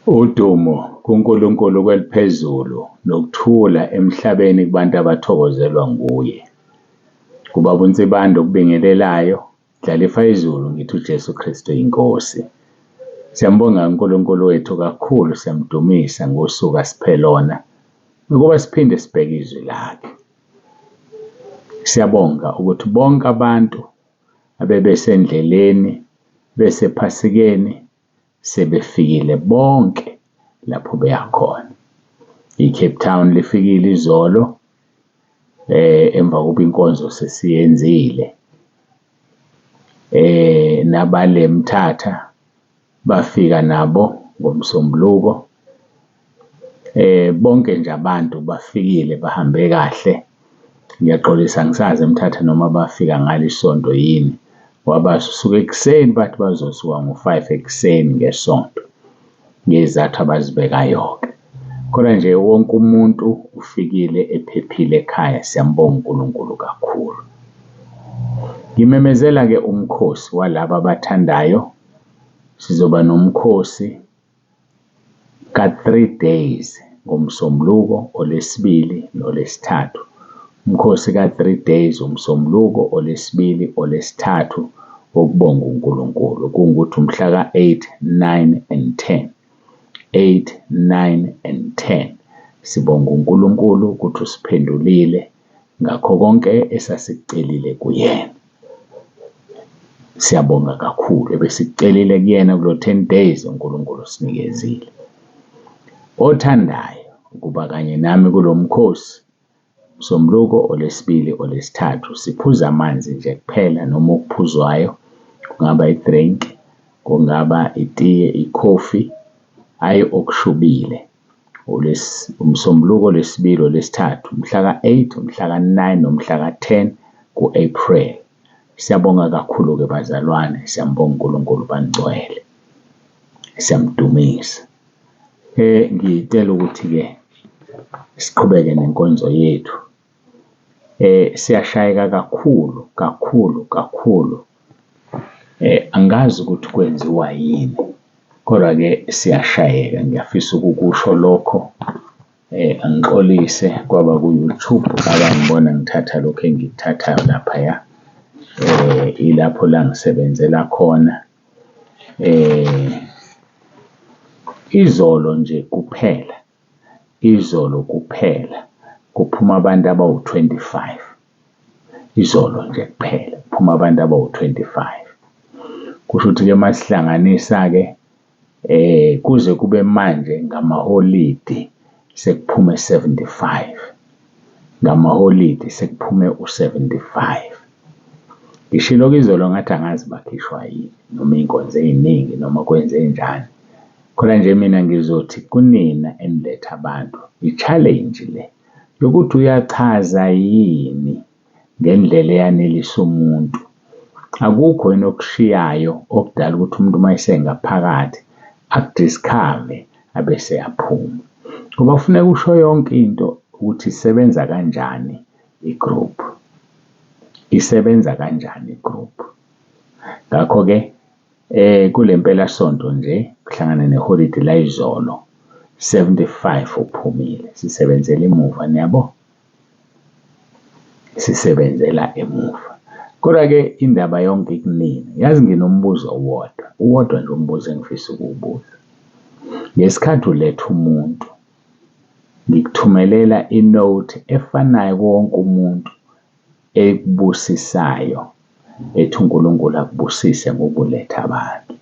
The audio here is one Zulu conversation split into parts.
Udumo kuNkulunkulu kweliphezulu nokuthula emhlabeni kubantu abathokozelwa nguye. Ubaba uNsibande okubingelelayo, Ndlalifa yezulu, ngithi uJesu Kristu inkosi. Siyambonga uNkulunkulu wethu kakhulu, siyamdumisa ngosuku asiphe lona ukuba siphinde sibheke izwi lakhe. Siyabonga ukuthi bonke abantu abebesendleleni besephasikeni sebefikile bonke lapho beya khona. I-Cape Town lifikile izolo emva kokuba inkonzo sesiyenzile, nabale eMthatha bafika nabo ngoMsombuluko. Bonke nje abantu bafikile bahambe kahle. Ngiyaxolisa angisazi eMthatha noma bafika ngalo isonto yini ngoba basuke ekuseni bathi bazosuka ngo-five ekuseni ngeSonto ngey'zathu abazibekayo-ke. Khona nje wonke umuntu ufikile ephephile ekhaya, siyambonga uNkulunkulu kakhulu. Ngimemezela-ke umkhosi walaba abathandayo, sizoba nomkhosi ka-three days ngoMsombuluko, olwesibili nolwesithathu. Umkhosi ka-three days, uMsombuluko, olwesibili, olwesithathu wokubonga uNkulunkulu kungukuthi umhla ka-eight, nine and ten, eight, nine and ten. Sibonga uNkulunkulu ukuthi usiphendulile ngakho konke esasikucelile kuyena. Siyabonga kakhulu ebesikucelile kuyena kulo ten days uNkulunkulu usinikezile. Othandayo ukuba kanye nami kulo mkhosi, Msombuluko, olwesibili, olwesithathu, siphuza amanzi nje kuphela noma okuphuzwayo, kungaba i-drink, kungaba itiye, ikhofi, hhayi okushubile. Umsombuluko, olwesibili, olwesithathu, mhla ka-eight, umhla ka-nine, nomhla ka-ten ku-April. Siyabonga kakhulu-ke bazalwane, siyambonga uNkulunkulu bangcwele, siyamdumisa. Ngicela ukuthi-ke siqhubeke nenkonzo yethu. Siyashayeka kakhulu kakhulu kakhulu, angazi ukuthi kwenziwa yini kodwa-ke siyashayeka ngiyafisa ukukusho lokho. Angixolise kwabaku-YouTube abangibona ngithatha lokhu engikuthathayo laphaya, ilapho la ngisebenzela khona. Izolo nje kuphela, izolo kuphela kuphume abantu abawu-25, izolo nje kuphela kuphume abantu abawu-25. Kusho ukuthi-ke masihlanganisa-ke kuze kube manje ngamaholidi sekuphume 75, ngamaholidi sekuphume u-75. Ngishilo-ke izolo ngathi angazi bakhishwa yini noma iy'nkonzo ey'ningi noma kwenzenjani. Khona nje mina ngizothi kunina eniletha abantu i-challenge le yokuthi uyachaza yini ngendlela eyanelisa umuntu. Akukho yini okushiyayo okudala ukuthi umuntu mayesengaphakathi aku-discover-ve abese eyaphuma ngoba kufuneka usho yonke into ukuthi isebenza kanjani i-group, isebenza kanjani i-group. Ngakho-ke kule mpelasonto nje kuhlangane neholidi layizolo 75 uphumile, sisebenzela emuva niyabo? Sisebenzela emuva. Kodwa-ke indaba yonke ikunina, yazi nginombuzo owodwa, uwodwa nje umbuzo engifisa ukuwubuza. Ngesikhathi uletha umuntu ngikuthumelela i-note efanayo kuwo wonke umuntu ekubusisayo ethi uNkulunkulu akubusise ngokuletha abantu.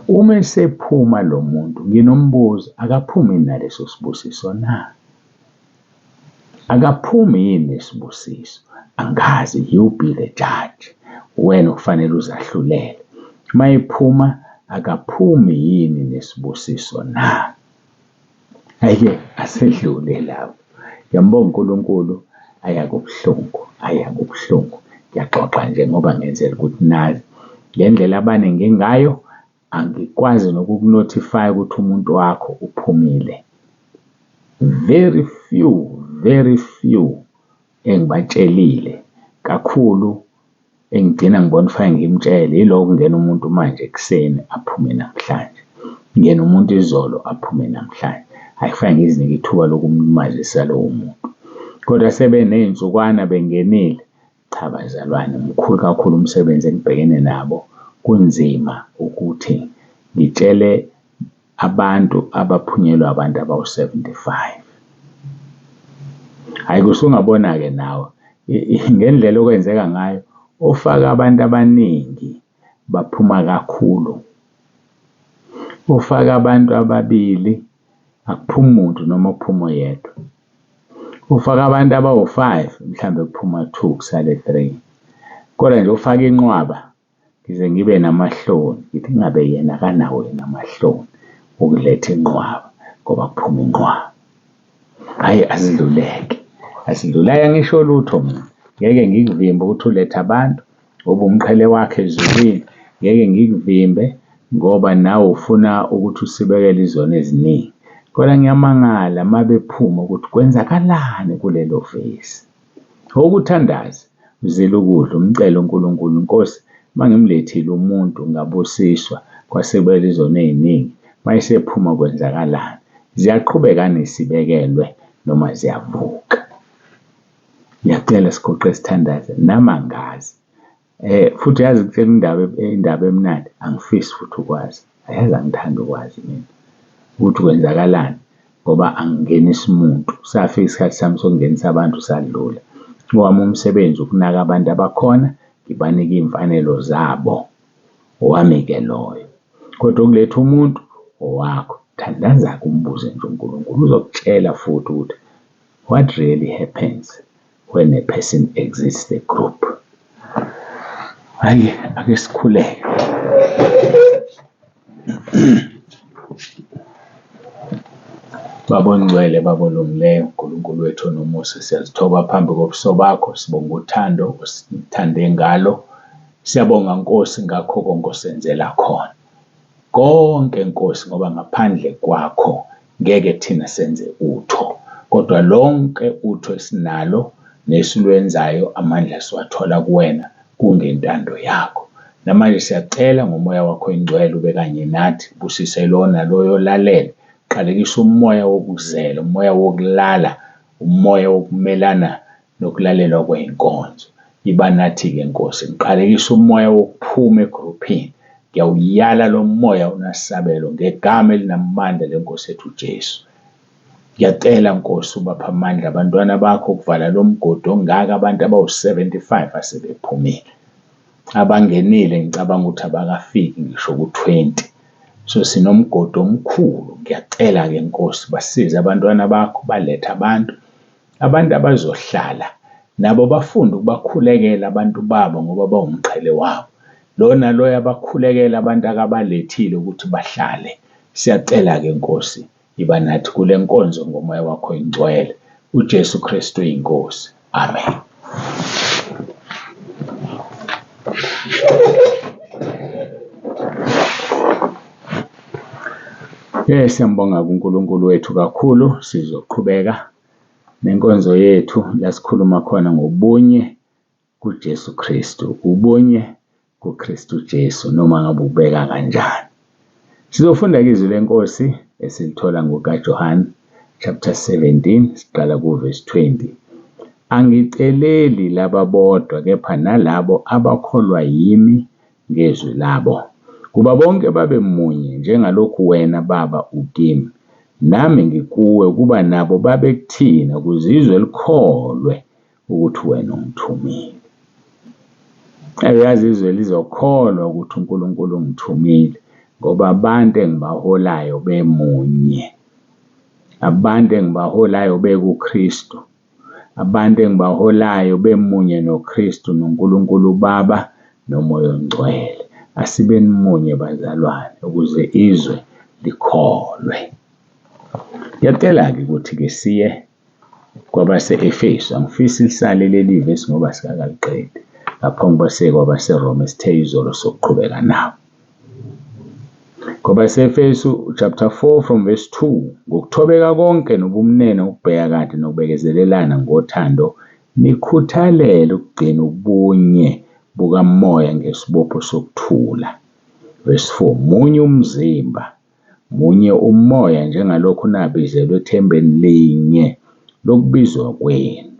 Uma esephuma lo muntu nginombuzo, akaphumi yini naleso sibusiso na? Akaphumi yini nesibusiso? Angazi, you be the judge, uwena okufanele uzahlulele. Uma ephuma akaphumi yini nesibusiso na? Hhayi-ke asedlule lapho. Ngiyambonga uNkulunkulu, hhayi akubuhlungu, hhayi akubuhlungu. Ngiyaxoxa nje ngoba ngenzela ukuthi nazi ngendlela abaningi ngayo angikwazi nokuku-notify-a ukuthi umuntu wakho uphumile. Very few, very few engibatshelile kakhulu. Engigcina ngibona kufanele ngimtshele yilo kungena umuntu manje ekuseni aphume namhlanje, kungene umuntu izolo aphume namhlanje. Hhayi, kufanele ngizinike ithuba lokumazisa lowo muntu. Kodwa sebeney'nsukwana bengenile, cha bazalwane mkhulu kakhulu umsebenzi engibhekene nabo, kunzima ukuthi ngitshele abantu abaphunyelwe abantu abawu-75. Hhayi-ke usungabona-ke nawe ngendlela okwenzeka ngayo ofake abantu abaningi baphuma kakhulu, ofake abantu ababili akuphumi muntu noma kuphuma oyedwa, ufake abantu abawu-five mhlambe kuphuma two kusale three kodwa nje ofake inqwaba ngize ngibe namahloni ngithi ingabe yena akanawo yini amahloni ukuletha inqwaba ngoba kuphuma inqwaba. Hhayi, asidluleke asidlule, hhayi angisho lutho mina ngeke ngikuvimbe ukuthi ulethe abantu ngoba umqhele wakho ezulwini, ngeke ngikuvimbe ngoba nawe ufuna ukuthi usibekele izono eziningi. Kodwa ngiyamangala uma bephuma ukuthi kwenzakalani kulelo vesi. Ukuthandaza uzile ukudla umcele uNkulunkulu, Nkosi uma ngimlethile umuntu ngabusiswa kwasibekela izono ey'ningi uma esephuma kwenzakalani? Ziyaqhubeka yini noma ziyavuka? Ngiyacela siguqe sithandaze nami angazi. Futhi yazi ngikutshele indaba indaba emnandi angifisi futhi ukwazi, yazi angithandi ukwazi mina ukuthi kwenzakalani ngoba angingenisi muntu, safika isikhathi sami sokungenisa abantu sadlula. Owami umsebenzi ukunaka abantu abakhona, ngibanike iy'mfanelo zabo, owami-ke loyo. Kodwa ukuletha umuntu owakho, thandaza-ke umbuze nje uNkulunkulu uzokutshela futhi ukuthi what really happens when a person exits the group. Hhayi, ake sikhuleke. Baba ongcwele, Baba olungileyo, Nkulunkulu wethu onomusa, siyazithoba phambi kobuso bakho, sibonga uthando osithande ngalo. Siyabonga Nkosi ngakho konke osenzela khona. Konke Nkosi ngoba ngaphandle kwakho ngeke thina senze utho, kodwa lonke utho esinalo nesilwenzayo amandla siwathola kuwena kungentando yakho. Namanje siyacela ngomoya wakho oyingcwele ube kanye nathi, ubusise lowo naloyo olalele, qalekisa umoya wokuzela, umoya wokulala, umoya wokumelana nokulalelwa kwey'nkonzo. Iba nathi-ke Nkosi, ngiqalekisa umoya wokuphuma egruphini, ngiyawuyala lo moya unasabelo ngegama elinamandla lenkosi yethu uJesu. Ngiyacela Nkosi ubaphe amandla abantwana bakho ukuvala lo mgodi ongaka abantu abawu-75 asebephumile. Abangenile ngicabanga ukuthi abakafiki ngisho ku-20. So sinomgodi omkhulu. Ngiyacela-ke Nkosi basize abantwana bakho balethe abantu, abantu abazohlala nabo bafunde ukubakhulekela abantu babo ngoba bawumqhele wabo. Lo naloyo abakhulekela abantu akabalethile ukuthi bahlale. Siyacela-ke Nkosi, iba nathi kule nkonzo ngomoya wakho oyingcwele. uJesu Kristu iNkosi. Amen. Siyambonga uNkulunkulu wethu kakhulu sizoqhubeka nenkonzo yethu la sikhuluma khona ngobunye kuJesu Kristu, ubunye kuKristu Jesu noma ngabe ubeka kanjani. Sizofunda-ke izwi lenkosi esilithola ngokaJohane chapter 17 siqala kuvesi 20. Angiceleli laba bodwa kepha nalabo abakholwa yimi ngezwi labo, kuba bonke babe munye njengalokhu wena Baba ukimi nami ngikuwe, ukuba nabo babe kuthina ukuze izwe likholwe ukuthi wena ungithumile. Uyazi izwe lizokholwa ukuthi uNkulunkulu ungithumile ngoba abantu engibaholayo bemunye, abantu engibaholayo bekuKristu, abantu engibaholayo bemunye noKristu noNkulunkulu uBaba noMoya oNgcwele. Asibeni munye bazalwane ukuze izwe likholwe. Ngiyacela-ke ukuthi-ke siye kwabase-Efesu, angifisi lisale leli vesi ngoba sikakaliqedi ngaphambi kokuba siye kwabaseRoma esithe izolo sokuqhubeka nabo. Kwabase-Efesu chapter 4 from verse 2, ngokuthobeka konke nobumnene, ukubheka kade nokubekezelelana ngothando, nikhuthalele ukugcina ubunye bukaMoya ngesibopho sokuthula. Verse 4, munye umzimba, munye umoya, njengalokhu nabizelwa ethembeni linye lokubizwa kwenu.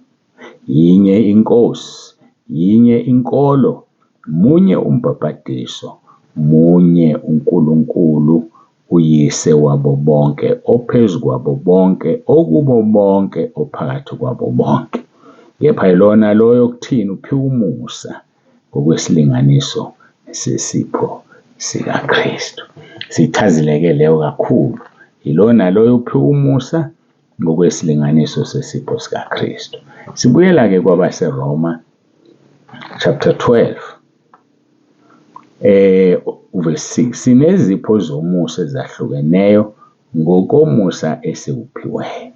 Yinye iNkosi, yinye inkolo, munye umbhabhadiso, munye uNkulunkulu uYise wabo bonke, ophezu kwabo bonke, okubo bonke, ophakathi kwabo bonke. Kepha yilona loyo kuthina uphiwa umusa ngokwesilinganiso sesipho sikaKristu. Sichazile-ke leyo kakhulu. Yilona loyo uphiwa umusa ngokwesilinganiso sesipho sikaKristu. Sibuyela-ke kwabaseRoma chapter 12 verse 6, sinezipho zomusa ezahlukeneyo ngokomusa esiwuphiweyo.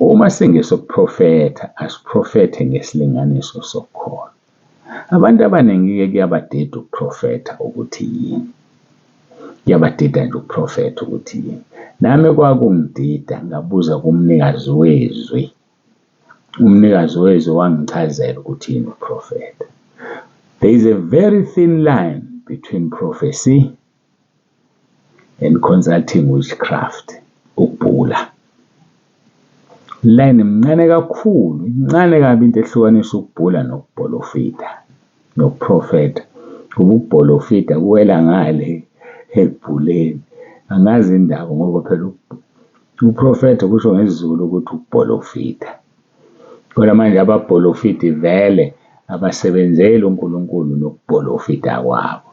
Uma singesokuprofetha, asiprofethe ngesilinganiso sokukholwa. Abantu abaningi-ke kuyabadida ukuprofetha ukuthi yini. Kuyabadida nje ukuprofetha ukuthi yini. Nami kwakungidida, ngabuza kumnikazi wezwi. Umnikazi wezwi wangichazela ukuthi yini ukuprofetha. There is a very thin line between prophecy and consulting witchcraft, ukubhula. Line mncane kakhulu, incane kabi into ehlukanisa ukubhula nokubholofida, nokuprofetha. Ngoba ukubholofida kuwela ngale ekubhuleni. Angazi indaba ngoba phela ukuprofetha kusho ngesiZulu ukuthi ukubholofida. Kodwa manje ababholofidi vele abasebenzeli uNkulunkulu nokubholofida kwabo.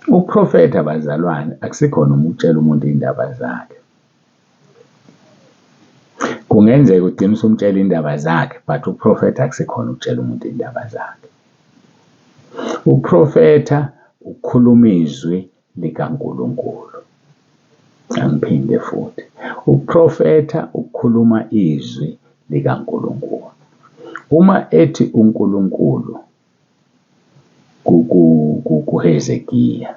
Ukuprofetha bazalwane akusikhona ukutshela umuntu iy'ndaba zakhe. Kungenzeka ugcine usumtshela iy'ndaba zakhe, but ukuprofetha akusikhona ukutshela umuntu iy'ndaba zakhe. Ukuprofetha ukukhuluma izwi likaNkulunkulu. Angiphinde futhi, ukuprofetha ukukhuluma izwi likaNkulunkulu. Uma ethi uNkulunkulu kuHezekiya,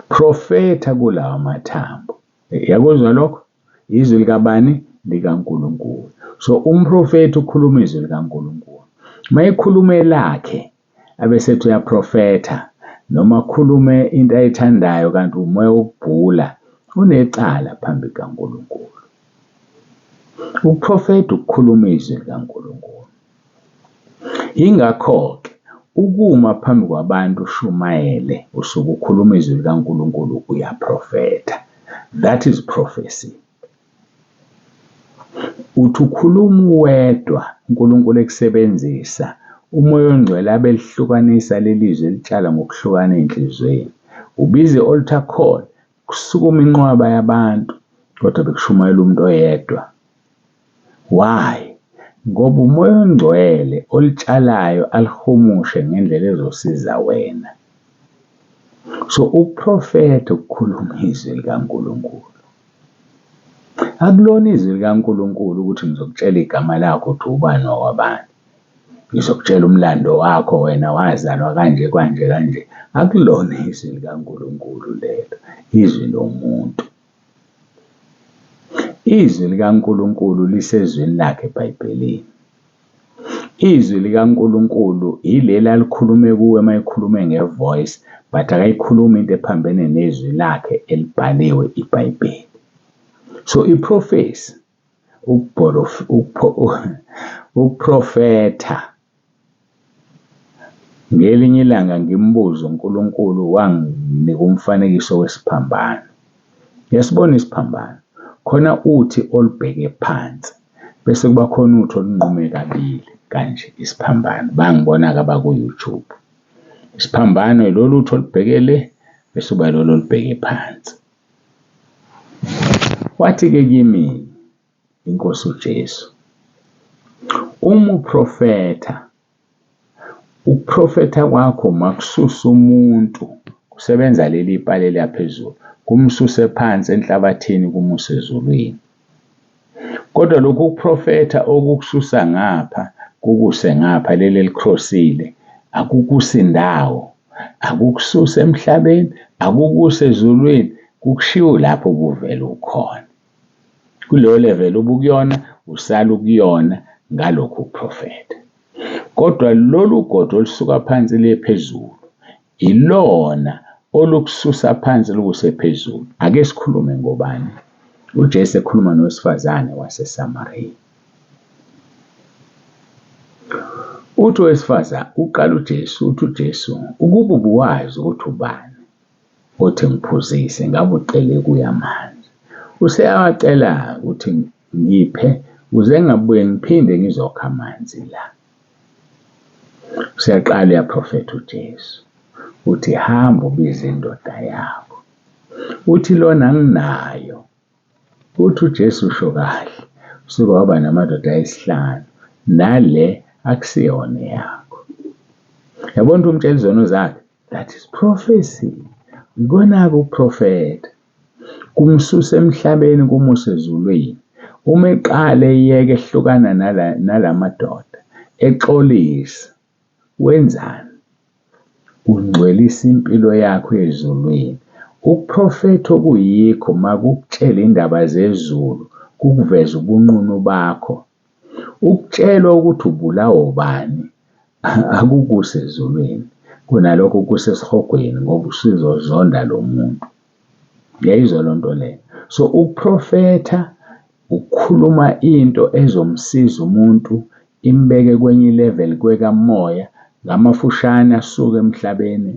profetha kulawa mathambo. Yakuzwa lokho? Izwi likabani? LikaNkulunkulu. So umprofethi ukhuluma izwi likaNkulunkulu. Uma ekhuluma elakhe abesethi uyaprofetha noma akhulume into ayithandayo kanti umoya wokubhula, unecala phambi kukaNkulunkulu. Ukuprofetha ukukhuluma izwi likaNkulunkulu. Yingakho-ke ukuma phambi kwabantu ushumayele usuke ukhuluma izwi likaNkulunkulu uyaprofetha. That is prophecy. Uthi ukhuluma uwedwa uNkulunkulu ekusebenzisa uMoya oNgcwele abelihlukanisa leli zwi elitshala ngokuhlukana ey'nhliziyweni. Ubiza i-altar call, kusukuma inqwaba yabantu kodwa bekushumayela umuntu oyedwa. Why? Ngoba uMoya oNgcwele olutshalayo alihumushe ngendlela ezosiza wena. So ukuprofetha ukukhuluma izwi likaNkulunkulu. Akulona izwi likaNkulunkulu ukuthi ngizokutshela igama lakho ukuthi ubani wakwabani. Ngizokutshela umlando wakho wena wazalwa kanje kanje kanje. Akulona izwi likaNkulunkulu lelo, izwi lomuntu. Izwi likaNkulunkulu lisezwini lakhe eBhayibhelini. Izwi likaNkulunkulu ileli alikhulume kuwe uma ekhulume nge-voice, but akayikhulumi into ephambene nezwi lakhe elibhaliwe iBhayibheli. So i-prophecy, ukuprofetha, ngelinye ilanga ngimbuze uNkulunkulu wanginika umfanekiso wesiphambano. Uyasibona isiphambano? Khona uthi olubheke phansi bese kuba khona uthi olunqume kabili kanje isiphambano. Bangibona-ke abaku-YouTube. Isiphambano lolu uthi olubheke le bese kuba lolu olubheke phansi. Wathi-ke kimi inkosi uJesu, uma uprofetha, ukuprofetha kwakho makususe umuntu, kusebenza leli pali eliyaphezulu, kumsuse phansi enhlabathini kumuse ezulwini. Kodwa lokhu kuprofetha okukususa ngapha kukuse ngapha leli elikhrosile akukusi ndawo, akukususa emhlabeni, akukusa ezulwini, kukushiya lapho ubuvele ukhona. Kuleyo level obukuyona usala ukuyona ngalokhu kuprofetha. Kodwa lolu godo olusuka phansi liye phezulu ilona olukususa phansi lukuse phezulu. Ake sikhulume ngobani? UJesu ekhuluma nowesifazane waseSamariya. Uthi owesifazane, uqala uJesu, uthi uJesu, ukuba ubuwazi ukuthi ubani othi ngiphuzise ngabe ucele kuye amanzi. Useyawacela-ke ukuthi ngiphe ukuze ngingabuye ngiphinde ngizokha amanzi la. Useyaqala uyaprofetha uJesu uthi hamba ubize indoda yakho. Uthi lona anginayo. Uthi uJesu usho kahle, usuke waba namadoda ayisihlanu nale akusiyona eyakho. Yabona ukuthi umtshela izono zakhe? That is prophecy. Ikona-ke ukuprofetha. Kumsusa emhlabeni kumuse ezulwini. Uma eqala eyeka ehlukana nala madoda exolisa, wenzani? Ungcwelisa impilo yakho ezulwini. Ukuprofetha okuyikho makukutshela indaba zezulu, kukuveza ubunqunu bakho. Ukutshelwa ukuthi ubulawa ubani akukuse ezulwini, kunalokho kusesihogweni ngoba usuzozonda lo muntu. Uyayizwa loo nto leyo? So ukuprofetha ukukhuluma into ezomsiza umuntu imbeke kwenye ilevel kwekamoya ngamafushane asuke emhlabeni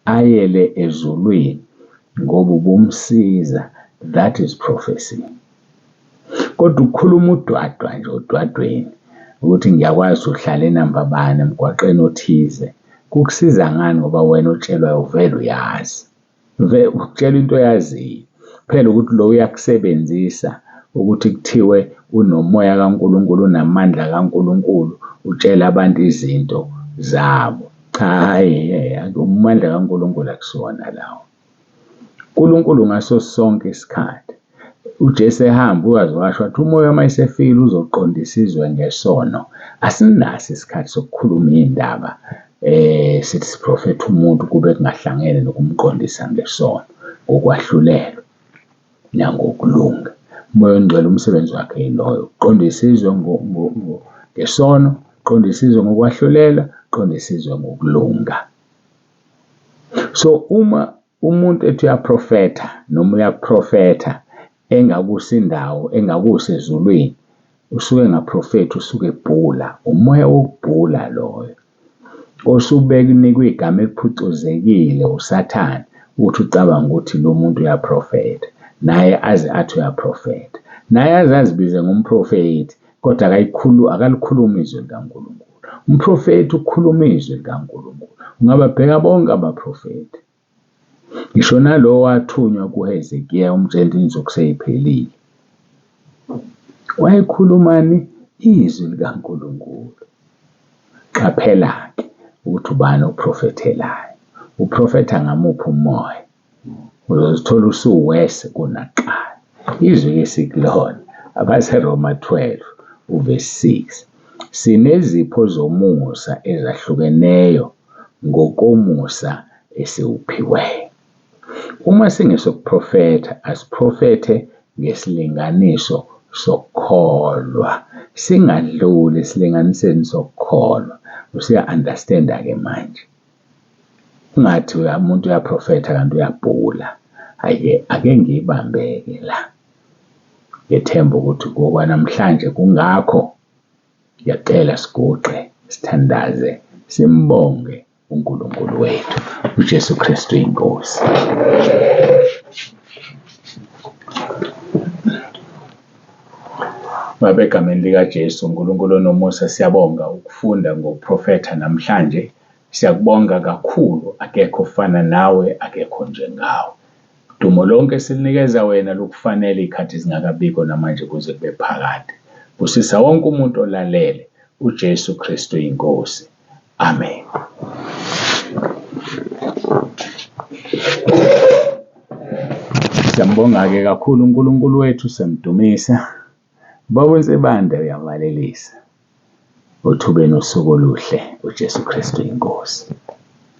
ayele ezulwini ngoba ubumsiza. That is prophecy. Kodwa ukukhuluma udwadwa nje odwadweni ukuthi ngiyakwazi uhlala enamba bani emgwaqeni othize kukusiza ngani ngoba wena otshelwayo vele uyazi. Ukutshela into oyaziyo kuphela ukuthi lo uyakusebenzisa ukuthi kuthiwe unomoya kaNkulunkulu unamandla kaNkulunkulu utshela abantu izinto zabo. Cha, hhayi, amandla kaNkulunkulu akusiwona lawo. uNkulunkulu ngaso sonke isikhathi uJesu ehamba uwaze washo wathi umoya uma esefikile uzoqondisa izwe ngesono. Asinaso isikhathi sokukhuluma iy'ndaba sithi siprofetha umuntu kube kungahlangene nokumqondisa ngesono, ngokwahlulelwa nangokulunga. Umoya ongcwele umsebenzi wakhe yiloyo, ukuqondisa izwe ngesono, uqondisa izwe ngokwahlulela, uqondisa izwe ngokulunga. So uma umuntu ethi uyaprofetha noma uyakuprofetha engakusa indawo engakusa ezulwini, usuke engaprofethi, usuke ebhula, umoya wokubhula loyo. Osubeka unikwe igama eliphucuzekile uSathane ukuthi ucabanga ukuthi lo muntu uyaprofetha, naye aze athi uyaprofetha, naye aze azibize ngomprofethi kodwa akalikhulumi izwi likaNkulunkulu. Umprofethi ukhuluma izwi likaNkulunkulu. Ungababheka bonke abaprofethi, ngisho nalo wathunywa kuHezekiya umtshela ukuthi insuku sey'phelile. Wayekhulumani? Izwi likaNkulunkulu. Qaphela-ke ukuthi ubani oprofethelayo, uprofetha ngamuphi umoya, uzozithola usuwese kunakuqala. Izwi-ke sikulona abaseRoma 12 uvesi 6, sinezipho zomusa ezahlukeneyo ngokomusa esiwuphiweyo. Uma singesokuprofetha, asiprofethe ngesilinganiso sokukholwa, singadluli esilinganisweni sokukholwa. Usuya-understand-a-ke manje. Ungathi umuntu uyaprofetha kanti uyabhula. Hhayi-ke ake ngiyibambe-ke la. Ngethemba ukuthi kokwanamhlanje kungakho. Ngiyacela siguqe, sithandaze, simbonge uNkulunkulu wethu, uJesu Kristu iNkosi. Baba, egameni likaJesu, uNkulunkulu onomusa, siyabonga ukufunda ngokuprofetha namhlanje. Siyakubonga kakhulu, akekho ofana nawe, akekho njengawe. Dumo lonke silinikeza wena lukufanele iy'khathi zingakabikho namanje kuze kube phakade. Busisa wonke umuntu olalele, uJesu Kristu iNkosi. Amen. Siyambonga-ke kakhulu uNkulunkulu wethu, siyamdumisa. Baba uNsibande uyavalelisa. Uthubeni usuku oluhle, uJesu Kristu iNkosi.